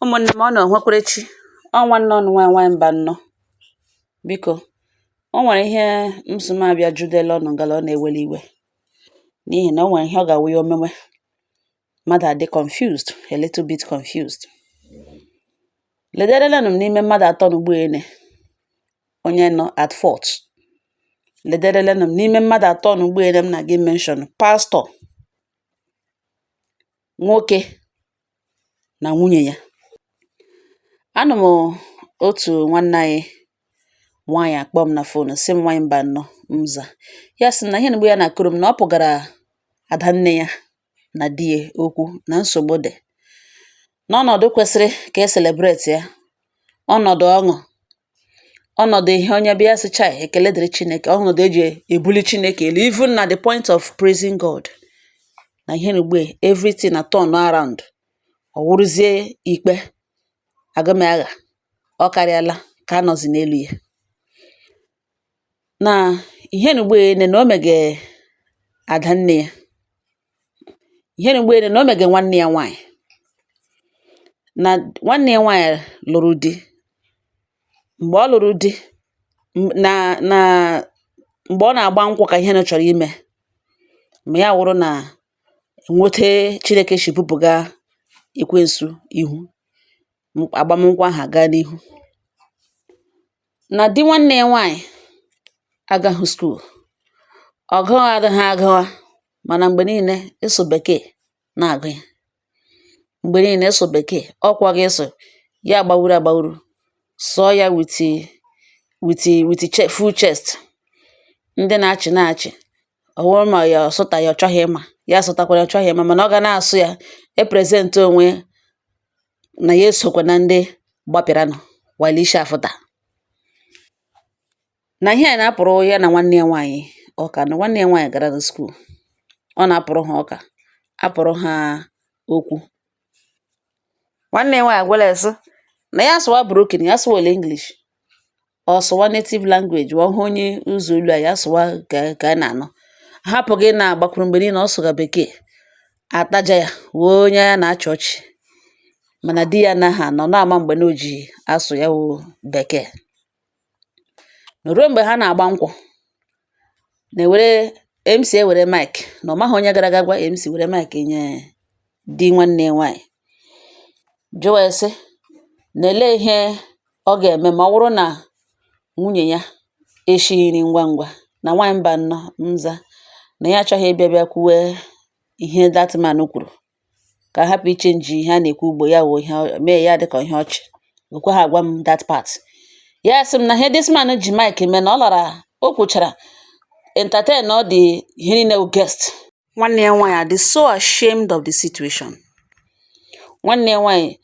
Ụmụnne m, ọ nọ nwekwarechi ọ nwanne ọnụ nwaanyị nwaanyị mba nnọọ. Biko, o nwere ihe m sị m abịa judela ọnụ ngala ọ na-eweli iwe, n'ihi na o nwere ihe ọ ga-awụ ya omewe mmadụ adị confused, a little bit confused. Lederelenụ m n'ime mmadụ atọ na ugbu ene onye nọ at fault. Lederelenụ m n'ime mmadụ atọ na ugbu ene m na gị mention pastor nwoke na nwunye ya. Anụ m otu nwanne anyị nwaanyị akpọ m na phone, sị m, "Nwaanyị mba nnọọ." M za ya, sị m na ihe na mgbe ya na-akụrụ m na ọ pụgara ada nne ya na di ya okwu na nsogbu dị n'ọnọdụ kwesịrị ka e celebrate ya, ọnọdụ ọṅụ, ọnọdụ ihe onye bịa sị, "Chai, ekele dịrị Chineke," ọnọdụ eji ebuli Chineke elu, even na the point of praising God, na ihe na ugbu a everything na turn around, ọ wụrụzie ikpe agụmagha ọ karịala ka anọzi n'elu ya na ihe na ugbu a na o mege ada nne ya, ihe na ugbu a na o mege nwanne ya nwaanyị, na nwanne ya nwaanyị lụrụ di. Mgbe ọ lụrụ di na mgbe ọ na-agba nkwụ ka ihe na chọrọ ime ma ya wụrụ na nwete Chineke si bupụga ekwensu ihu agbamnkwụ ahụ aga n'ihu. Na di nwanne ya nwaanyị agaghị school, ọgụ adịghị agụwa, mana mgbe niile ịsụ bekee na-agụ ya, mgbe niile ịsụ bekee ọkwa gị ịsụ ya agbawuru agbawuru, sụọ ya with full chest. Ndị na-achị na-achị, ọ wụrụ ma ya ọsụta ya, ọ chọghị ịma ya asụtakwara, ọ chọghị ịma, mana ọ ga na-asụ ya e present onwe na ya esokwa na ndị gbapịaranụ while ishi afụta na ihe a na-apụrụ ya na nwanne ya nwaanyị ụka, na nwanne ya nwaanyị gara na school. Ọ na-apụrụ ha ụka, apụrụ ha okwu. Nwanne ya nwaanyị agwala ya sị na ya sụwa broken, ya sụwala English, ọ sụwa native language, ọ hụ onye ụzọ olu a ya sụwa ka a na-anụ, hapụ gị na-agbakwuru. Mgbe niile ọ sụga bekee, ataja ya wee onye ya na-achị ọchị, mana di ya anaghị anọ na-ama mgbe na o ji asụ ya wụ bekee. Ruo mgbe ha na-agba nkwụ, na-ewere MC, ewere mic, na ọ maghị onye gara aga gwa MC were mic nye di nwanne ya nwaanyị, jụọ ya sị na elee ihe ọ ga-eme ma ọ bụrụ na nwunye ya eshighị nri ngwa ngwa. Na nwaanyị mba nnọọ nza na ya achọghị ịbịa bịa kwuwe ihe that man kwuru, ka hapụ i change ihe a na-ekwu ugbo ya wụ ihe mee ya dịka ihe ọchị. O kweghị agwa m that part. Ya sị m na ihe this man ji mic mee na ọ lara, o kwuchara, entertain ọ dị ihe niile wụ guest. Nwanne ya nwaanyị adị so ashamed of the situation. Nwanne ya nwaanyị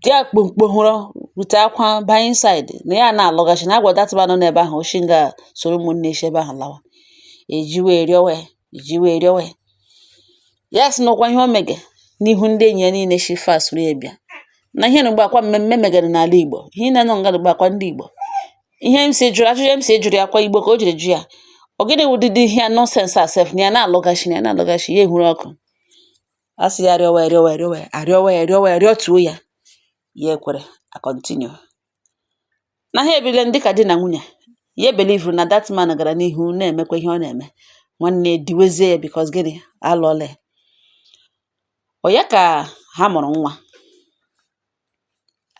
ya kpumkpohụrụ wute akwa baa inside, na ya na-alọghachi na agwa that man nọ n'ebe ahụ oshi nga soro ụmụnne shi ebe ahụ lawa, eji wee rịọwa ya, eji wee rịọwa ya. Ya sị n'ụkwa ihe o mege n'ihu ndị enyi ya niile shi fast soro ya bịa na ihe na ugbu akwa mmemme megara n'ala Igbo, ihe niile nọ nga ugbu akwa ndị Igbo. Ihe MC jụrụ, ajụjụ MC jụrụ ya kwa Igbo ka o jiri jụ ya, ọ gịnị wụ ụdịdị ihe a nonsense a sef, na ya na-alụghachi, na ya na-alụghachi ya ehuru ọkụ. A sị ya rịọwa ya, rịọwa ya, rịọwa ya, arịọwa ya, rịọwa ya, rịọtuo ya, ya ekwere a continue na ha ebile dịka di na nwunye. Ya believe na that man gara n'ihu na-emekwa ihe ọ na-eme. Nwanne diwezie ya, because gịnị, alụọla ya, ọ ya ka ha mụrụ nwa,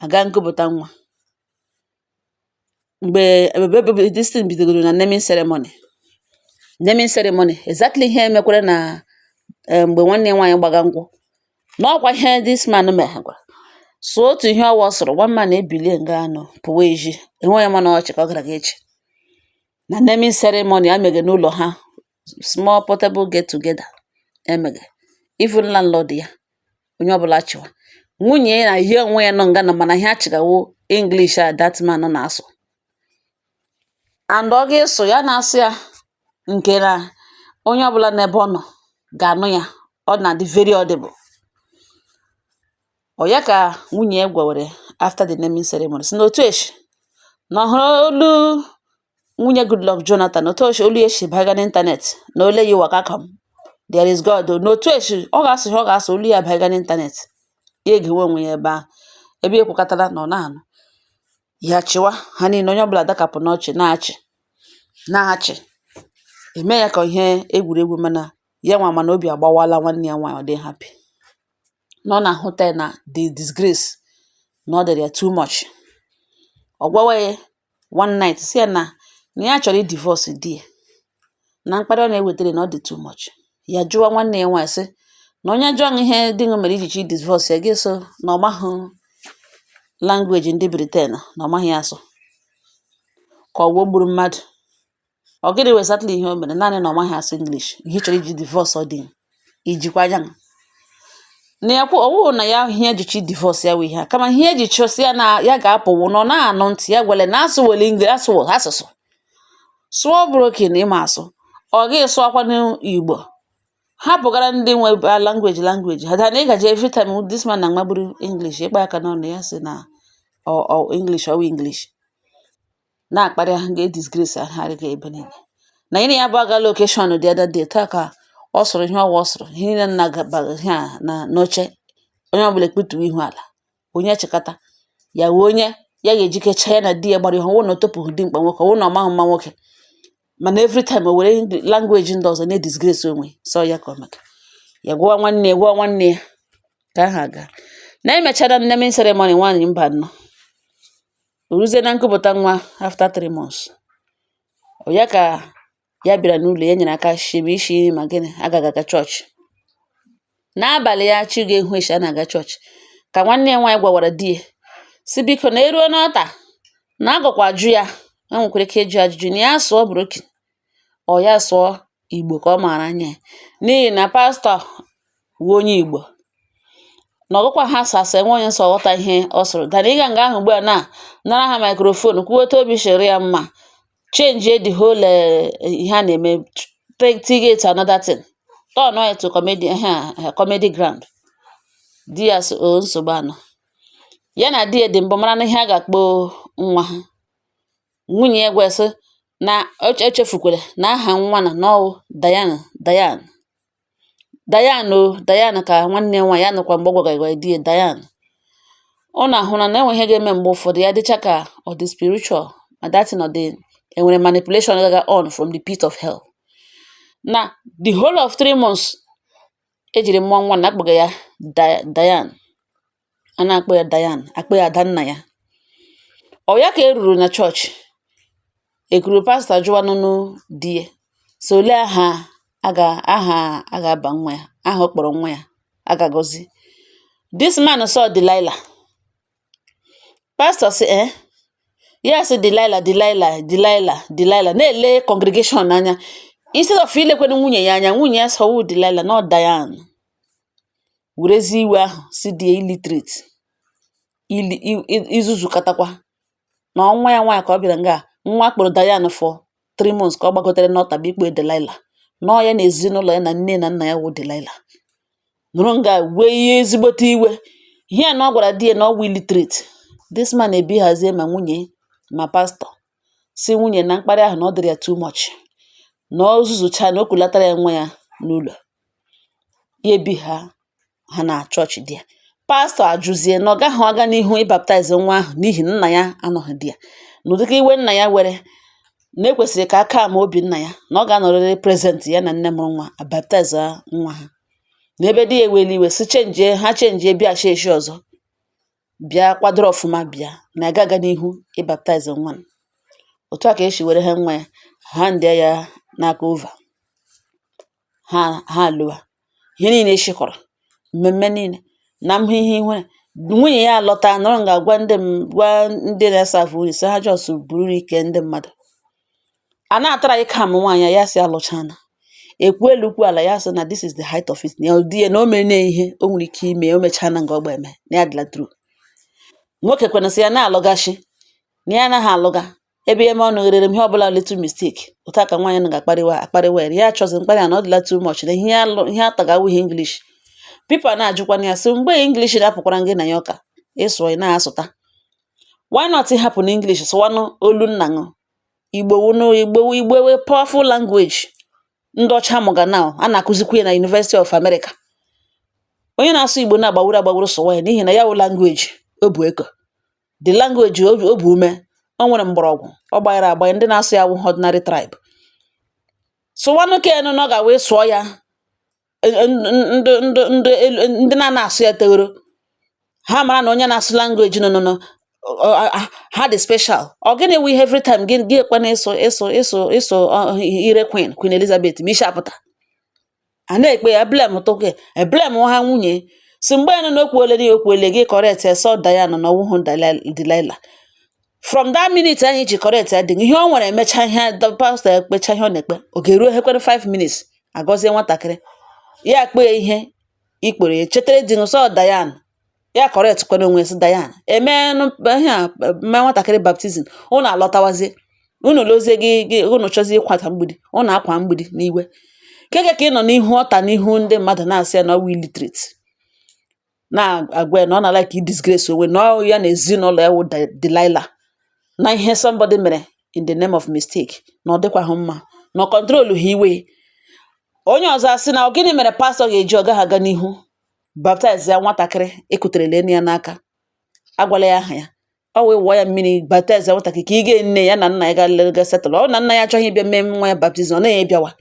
aga nkupụta nwa. Mgbe ebe this thing bidogoro na naming ceremony, naming ceremony, exactly ihe mekwara na mgbe nwanne ya nwaanyị gbaga nkwụ n'ọkwa ihe this man meghakwara so otu ihe ọwa ọ sụrụ, one man ebilie nga anọ pụwa ezi, enweghị mana ọchị ka ọ gara ga echi na naming ceremony a mege n'ụlọ ha, small portable get together emege, even landlord ya, onye ọbụla chịwa nwunye ya na ihe onwe ya nọ nga nọ, mana ihe achịgawo English a that man na-asụ, and ọ ga-ịsụ ya na-asụ ya nke na onye ọbụla n'ebe ọ nọ ga-anụ ya, ọ na-adị very audible. Ọ ya ka nwunye ya gwawere after the naming ceremony, sị na otu esi na ọhụrụ olu nwunye Goodluck Jonathan, otu esi olu ya si baga n'internet na ole yi waka come there is God o, na otu esi ọ ga-asụ ihe ọ ga-asụ, olu ya baga n'internet. Ya egewe onwe ya ebe ahụ, ebe ya ekwekọtala na ọ na-anụ ya chịwa ha niile. Onye ọbụla dakapụ n'ọchị, na-achị, na-achị, eme ya ka ihe egwuregwu. Mana ya nwa, mana obi agbawala nwanne ya nwaanyị. Ọ dị happy na ọ na-ahụta ya na the disgrace na ọ dịrị ya too much. Ọ gwawa ya one night, sị ya na ya chọrọ i-divorce di ya, na mkparị ọ na-ewetara na ọ dị too much. Ya jụwa nwanne ya nwaanyị, sị na onye jụọ ihe di gị mere iji chi divorce ya, gị so na ọ mahụ language ndị Britain, na ọ maghị ya asụ, ka ọ wụ gburu mmadụ, ọ gịnị wụ exactly ihe o mere? Naanị na ọ maghị asụ English, ihe ị chọrọ iji divorce ọ dị ijikwa anya na ya kwu ọwụhụ na ya ihe eji chi divorce ya wụ ihe a, kama ihe eji chọsị ya na ya ga-apụwụ na ọ na-anụ ntị ya gwele na asụ wele English, asụ asụsụ sụọ broken, ịma asụ ọ gị sụọkwanụ Igbo, hapụgara ndị nwe language ha na ịgaji. Every time this man na-amagburu English, ịkpa aka n'ọnụ ya, sị na ọ English, ọwụ English na-akparị ha, ga-edisgrace ha ga ebe niile. Na ya na ya bụ agala occasion the other day taa, ka ọ sụrụ ihe ọwa, ọ sụrụ ihe niile nna ihe a na n'oche, onye ọbụla ekputuo ihu ala, onye chịkọta ya wee onye ya ga-ejikecha ya na di ya gbara ihe ọwụ na o topụghị dimkpa nwoke, ọwụ na ọ maghị mma nwoke. Mana every time o were language ndị ọzọ na-edisgrace onwe sọ ya, ka ọ maka ya gwawa nwanne ya, gwawa nwanne ya ka aha aga na emechara naming ceremony. Nwaanyị mba nnọọ o ruzie na nkupụta nwa after 3 months, ọ ya ka ya bịara n'ụlọ ya nyere aka shie ishi ma gịnị agaghị aga chọọchị n'abalị ya chi ga-ehu echi a na-aga chọọchị, ka nwanne ya nwaanyị gwawara di ya, si biko na eruo n'ọta na agụkwa jụ ya, e nwekwara ike ịjụ ajụjụ na ya sụọ broken, ọ ya sụọ Igbo ka ọ maara anya ya, n'ihi na pastọ wụ onye Igbo, na ọgụkwa ha asụ enwe onye nsọ ghọta ihe ọ sụrụ dana ịga nga ahụ ugbu a na nara ha microphone kwuo otu obi shiri ya mma, change the whole ihe a na-eme, take it to another thing, turn it to comedy, comedy ground. Di ya sị o nsogbu anọ ya na di ya dị mbụ mara na ihe a ga-akpọ nwa ha. Nwunye ya gwa sị na echefukwere na aha nwa na n'ọwụ Diana, Diane, Diane o Diane, ka nwanne ya nwaanyị ya nụkwa mgbe ọ gwagara di ya Diane. Ọ na-ahụ na enwe ihe ga-eme mgbe ụfọdụ ya dịcha ka ọ dị spiritual, ma that thing ọ dị enwere manipulation gaga on from the pit of hell. Na the whole of 3 months ejiri mụọ nwa na akpọga ya Diane, a na-akpọ ya Diane, akpọ ya ada nna ya. Ọ ya ka e ruru na chọọchị, ekuru pastọ jụwa nụnụ di ya so olee aha a ga aha a ga-aba nwa ya, aha ọ kpọrọ nwa ya a ga-agọzi. This man saw Delilah. Pastor sị eh, ya sị Delilah, Delilah, Delilah, Delilah, na-ele congregation anya instead of ilekwenu nwunye ya anya. Nwunye ya sị ọwụ Delilah na ọ Diane. Werezi iwe ahụ si di ya illiterate, ili izuzu katakwa na nwa ya nwaanyị ka ọ bịara nga nwa kpọrọ Diane for 3 months, ka ọ gbagotere n'ọta bụ ikpe Delilah nọọ ya na ezinụlọ ya na nne na nna ya wụ Delilah. Nụrụ nga wee ihe ezigbote iwe, ihe a na ọ gwara di ya na ọ wụ illiterate. This man ebighazie ma nwunye ma pastọ, si nwunye na mkparị ahụ na ọ dịrị ya too much, na o zuzucha na o kulatara ya nwa ya n'ụlọ ya, ebi ha ha na chọọchị di ya. Pastọ ajụzie na ọ gaghị aga n'ihu ịbaptize nwa ahụ n'ihi nna ya anọghị di ya, na ụdịka iwe nna ya were na ekwesịrị ka aka ama obi nna ya, na ọ ga-anọrịrị present ya na nne mụrụ nwa abaptize nwa ha. Na ebe di ya ewela iwe si chenjie ha, chenjie bịa eshi ọzọ, bịa kwadoro ọfụma, bịa na aga aga n'ihu ịbaptize nwa. Otu a ka esi were ha nwa ya hand ya n'aka over ha, ha alụwa ihe niile eshikọrọ mmemme niile na mhụ ihe ihere. Nwunye ya alọta, nọrọ nga gwa ndị gwa ndị na-esafụ nri sị ha just buru ike ndị mmadụ a na-atara ike amụ nwaanyị ya, sị alụchana ekwu elu kwu ala, ya sị na this is the height of it, na di ya na o mere ihe o nwere ike ime, o mechana nga ọgba eme na ya adịla true. Nwoke kwena sị ya na-alụgachi na ya anaghị alụga ebe ya eme ọnụ gherere m ihe ọbụla little mistake. Otu a ka nwaanyị nọ ga-akparịwa akparịwa ya, ya achọzi mkparị a na ọ dịla too much, na ihe alụ ihe ataga awụghị English. People na-ajụkwana ya sị mgbe English na-apụkwara gị na ya ụka ịsụọ ị na-asụta, why not ịhapụ na English sụwanụ olu nna ṅụ Igbo wụnụ Igbo, Igbo wụ powerful language ndị ọcha mụga now, a na-akụzikwa ya na University of America. Onye na-asụ Igbo na-agbawuru agbawuru sụwa ya, n'ihi na ya wụ language o bu eko the language o bu ume, o nwere mgbọrọgwụ, ọ gbanyere agbanye. Ndị na-asụ ya awụghị ordinary tribe. Sụwanụ kenu na ọ ga-wee sụọ ya. Ndị ndị ndị elu, ndị na-ana asụ ya tegoro ha mara na onye na-asụ language nọ nọ ha dị special. Ọ gịnị wụ ihe every time gị gị ekwe na ịsụ ịsụ ịsụ ịsụ ire Queen Elizabeth ma isi apụta a na-ekpe ya blame tụkwe blame ha nwunye si mgbe ya nọ na okwuole na ya okwuole gị correct ya, sọ Diana na ọwụhụ Delilah. From that minute ahụ iji correct ya dị ihe o nwere, emecha ihe pastor ekpecha ihe ọ na-ekpe, ọ ga-eruo hekwere 5 minutes, agọzie nwatakịrị ya kpee ihe ikpere ya chetara di nsọ Diana, ya correct kwere onwe sị Diana emeenụ ihe a, mee nwatakịrị baptism. Unu alọtawazie, unu lozie gị gị, unu chọzie ịkwata mgbidi, unu akwa mgbidi n'iwe keke ka ị nọ n'ihu ọta n'ihu ndị mmadụ na-asị ya na ọ wụ illiterate, na-agwa ya na ọ na-like i disgrace onwe na ọ ya na ezinụlọ ya wụ Delilah, na ihe somebody mere in the name of mistake na ọ dịkwaghị mma na ọ control ha iwe. Onye ọzọ asị na ọ gịnị mere pastor ga-eji ọ gaghị aga n'ihu baptize ya nwatakịrị ekuterela enu ya n'aka, agwala ya aha ya, ọ wee wụọ ya mmiri, baptize ya nwatakịrị ka ị ga nne ya na nna ya ga ga settle. Ọ na nna ya achọghị ịbịa mee nwa ya baptism, ọ naghị ịbịawa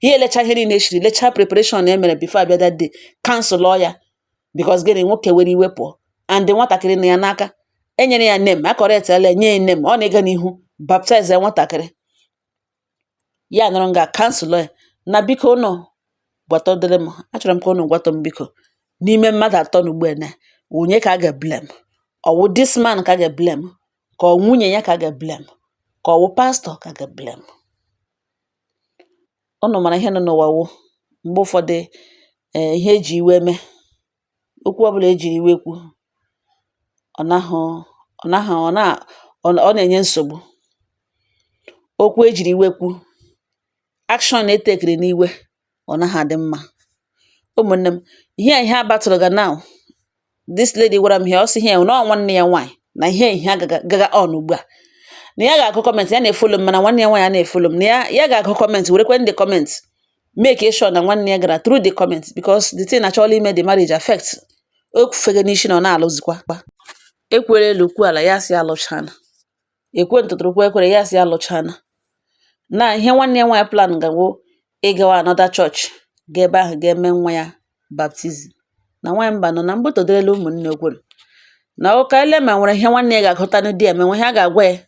ihe elecha ihe niile eshiri lechaa preparation e mere before abịa that day, cancel ya because gịnị? Nwoke were iwe pụọ and nwatakịrị nọ ya n'aka, enyere ya name, a correct ala nye ya name, ọ na-ịga n'ihu baptize ya nwatakịrị ya nọrọ nga cancel ya. Na biko unu gwatọdịrị m, achọrọ m ka unu gwatọ m biko, n'ime mmadụ atọ na ugbu a na onye ka a ga-blame? Ọ wụ this man ka a ga-blame, ka ọ nwunye ya ka a ga-blame, ka ọ wụ pastor ka a ga-blame? Unu mara ihe nọ n'ụwa wụ mgbe ụfọdụ ihe eji iwe mee, okwu ọbụla ejiri iwe kwu, ọ nahụ ọ nahụ ọ na ọ na-enye nsogbu. Okwu ejiri iwe kwu, action etekiri n'iwe, ọ naghị adị mma. Ụmụnne m, ihe a ihe a batụrụ ga now, this lady gwara m ihe ọ sị ihe na ọ nwanne ya nwaanyị na ihe ihe agaga gaga on ugbu a, na ya ga-agụ comment ya na-efollow m, mana nwanne ya nwaanyị a na-efollow m, na ya ga-agụ comment, werekwe ndị comment make sure na nwanne ya gara through the comment, because the thing achọọla ime the marriage affect. O kwufege n'isi na ọ na-alụzikwa ekwere elu kwu ala, ya sị alụchana, ekwe ntụtụrụ kwe ekwere, ya sị alụchana. Na ihe nwanne ya nwaanyị plan gawo ịgawa another church, ga ebe ahụ ga-eme nwa ya baptism. Na nwaanyị mba nọ na mgbetoderela ụmụnne okwuru na ụka ele ma nwere ihe nwanne ya ga-agụtanụ di ya ma nwe ihe a ga-agwa ya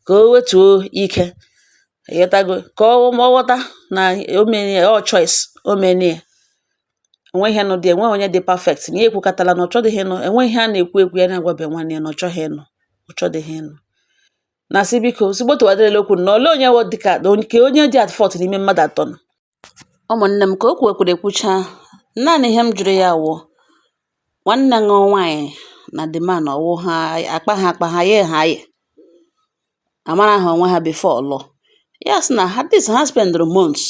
ka o wetuo ike, ịghọtago, ka ọ ghọta na o mere ya ọ choice o mene ya, enweghị ihe nụ dị, enweghị onye dị perfect, na ya ekwukatala na ọ chọdịghị ịnụ, enweghị ihe a na-ekwu ekwu ya na-agwabe nwanne ya na ọ chọghị ịnụ, ọ chọdịghị ịnụ. Na sị biko sị gbotowadịrịla okwu na olee onye wụ dịka nke onye dị at fault n'ime mmadụ atọ nọ. Ụmụnne m, ka o kwuekwere ekwucha, naanị ihe m jụrụ ya wụ nwanne ṅụ nwaanyị na the man ọwụ ha akpa ha akpa ha ye ha ye amara ha onwe ha before lụọ. Ya sị na at least ha spendụrụ months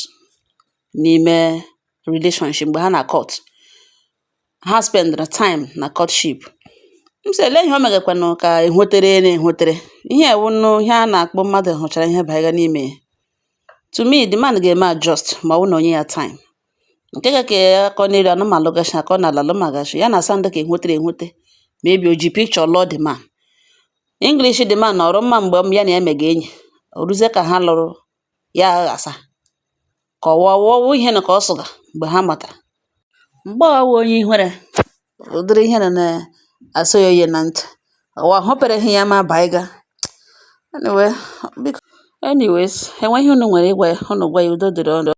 n'ime relationship mgbe ha na court, ha spendụrụ time na courtship. M sị elee ihe o megakwanụ ka ehwetere na-ehwetere ihe ewunu ihe a na-akpọ mmadụ hụchara ihe banyere n'ime ya. To me, the man ga-eme adjust ma ọ bụ na onye ya time nke ga ka akọ n'elu anụmanụ gashi akọ n'ala alụmagashi ya na asa ndị ka ehwetere ehwete. Maybe o ji picture lụọ the man, English the man nọrọ mma mgbe ya na ya mega enyi, o ruzie ka ha lụrụ ya aghasa ka ọwụ ọwụ ihe na ka ọ sụga mgbe ha matara mgbe ọwụ onye ihere ụdịrị ihe na na-asọ ya oyi na ntị ụwa hụpereghị ya ma baiga. Anyway, biko, anyways, enweghị unu nwere ịgwa ya, unu gwa ya. Udo dịrị unu.